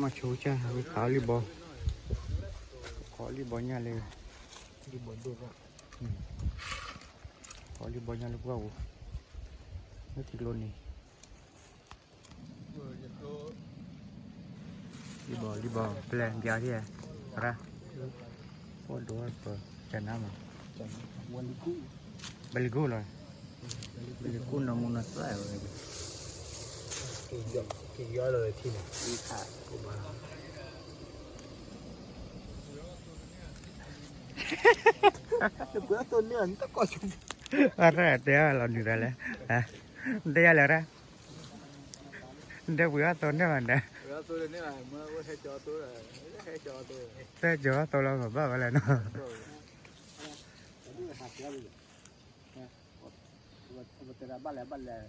မၤဆိကစၢ် ဝဲခးအီၤလံဘီ, ခးအီၤလံဘီညၣ်လၢ, လံဘီဒိၣ်, ခးအီၤလံဘီညၣ်လၢပှၢ်ပူၤ, လၢထံကျိန့ၣ်, လံဘီ လံဘီ ပလဲၤပျါထံၣ်, ရၣ်, အိၣ်ဒိၣ်ပၢၤ ကနါမး, ဘလံၤကူၣ်လီၤ, ဘလံၤကူၣ်နီၢ်မူနီၢ်သၣ်ဝဲ, က့ၤယီလီၤထံန့ၣ်, အံၤခးကဘၣ် နပှ့ၤအသိးန့ၢ်နတၢ်ကီၢ်ဆိ, အရၣ်တဲအလီၤနုၤတၢ်လဲၣ်, တဲယၤလဲၣ်ရၣ်, နတဲပှ့ၤအသိးန့ၢ်ဘၣ်နတဲ, တဲကၠီအသိးလီၤ ပဘၣ်ဝဲလဲၣ်နီၤ, တဲဘၣ်လဲၣ်ဘၣ်လဲၣ်, အဝဲသ့ၣ်လဲၤ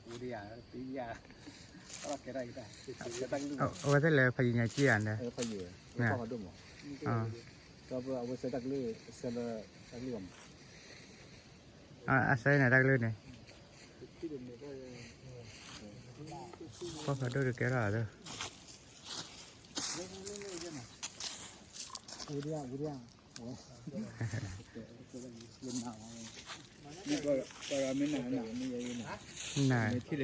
ဖးယံၤညါကံၢ်ယၤန့ၣ်, အဝဲသ့ၣ်လဲၤဖးယံၤညါကံၢ်ယၤန့ၣ်, အဆဲန့ၣ်တၢ်ကလုၢ်န့ၣ်, ပှၤဖးဒိၣ်တကဲထီၣ်ဧါ, န, ကၠီ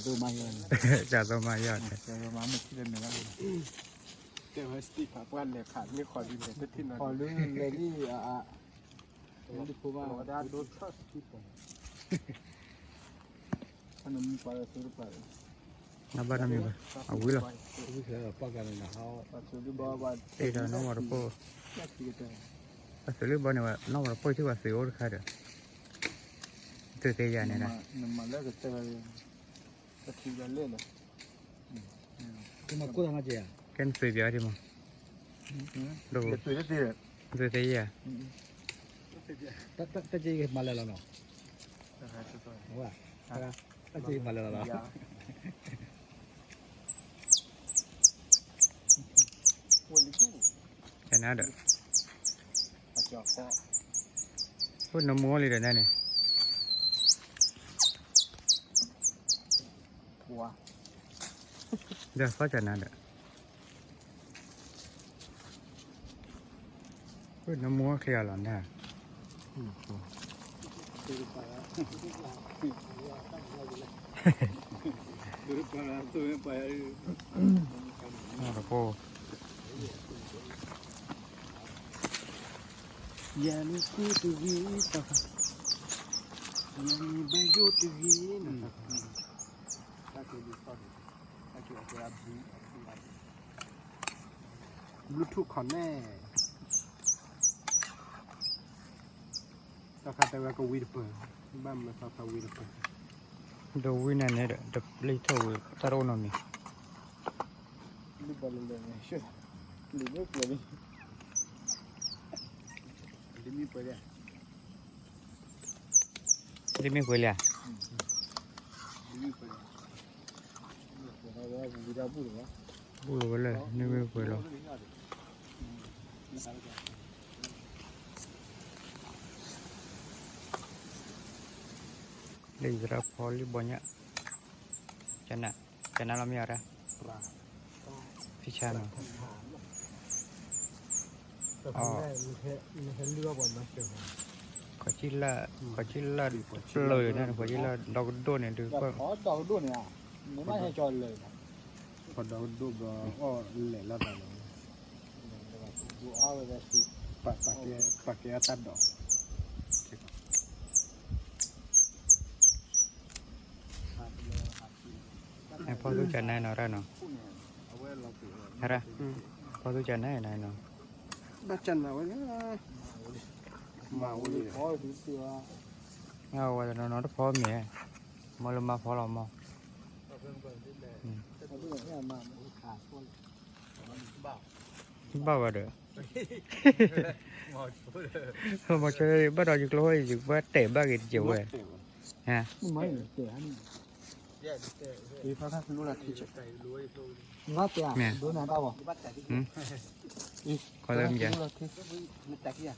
သိမါယီၤန့ၣ်, တဲဝဲစတံဖးပှၢ်လဲၤခးန့ၢ်ဃီၤဒ်လဲၣ်, လဲၤဒ်, နဘၣ်နီတမံၤဘၣ်, အဝံၤလီၤ, တ့ဒီးနီၢ်ဝီတပိၢ်, ပှၤသုးလၢဘီန့ၣ်ဝဲ နီၢ်ဝီတပိၢ်ထံၣ်ပှၤသုးအိၣ်တခါဒီး, သုးသ့ယၤန့ၣ်ဒီး ကဲနသုးပျီဒံးမး, သုးသ့ယၤ, တၢ်က့မၤလၢာ်လီၤနီၤ, တၢ်က့မၤလၢာ်လီၤနီၤ, ကနါဒီး, အိၣ်နမူလံဒီးန့ၣ်, ဒီးသီၣ်ကနါဒီး, အိၣ်နမူချ့အလီၤန့ၣ် တပိၢ်, ယၤန့ၣ်ကူတဂ့ၤတၢ်, ယၤန့ၣ်ဘၣ်ယိၣ်တဂ့ၤ, Bluetooth connect, တၢ်ခါတဲဝဲကဝံတပၢၢ်, ဘၣ်မၤသးသးဝံတပၢၢ်, ဒီးဝံန့ၣ်န့ၣ်ဒီး တပျံၤထီၣ်ဝံၤ တၢ်တအိၣ်နီတမံၤ, ဒ်မ့ၢ်ပှဲၤလံဧါ, ဘူၣ်လီၤဝဲလၢ န့ၢ်မ့ၢ်ပှဲၤလီၤ, လၢယသရၣ်ဖီလံဘီညၣ်, ကနၣ်လီၤမ့ၢ်အီၤတၢ်, ဖံဆါနီၤ, ခီၣ်ကၠံၣ်လၢ်, ခီၣ်ကၠံၣ်လၢ်တဖျၢၣ်န့ၣ် ခီၣ်ကၠံၣ်လၢ်ဒီကဒိၣ်န့ၣ်ဒုး, ခီၣ်ဒီကဒိၣ်ဘျီအီၣ်လဲၣ်လီၤသးလီၤ, ပာ်ကဲအတၢ်ဒိး, ဖီသူကနါနီၤရၣ်နီၤ, ရၣ်, ဖီသူကနါနီၤနီၤ, ဘၣ်ကနါဝဲ, မၤဝဲ, မၤဝဲတနီၤနီၤတဖီမ့ၢ်, မၤလၢမၤဖီလီၤမး, ဘၣ်ဝဲဒီး, မၤဆိဘၣ်ဒီးယကျိၤ ယကဘၣ်တဲာ်ဘၣ်က့ၤတက့ၢ်ဝဲ, မ့ၢ်, ခီလၢမ့ၢ်,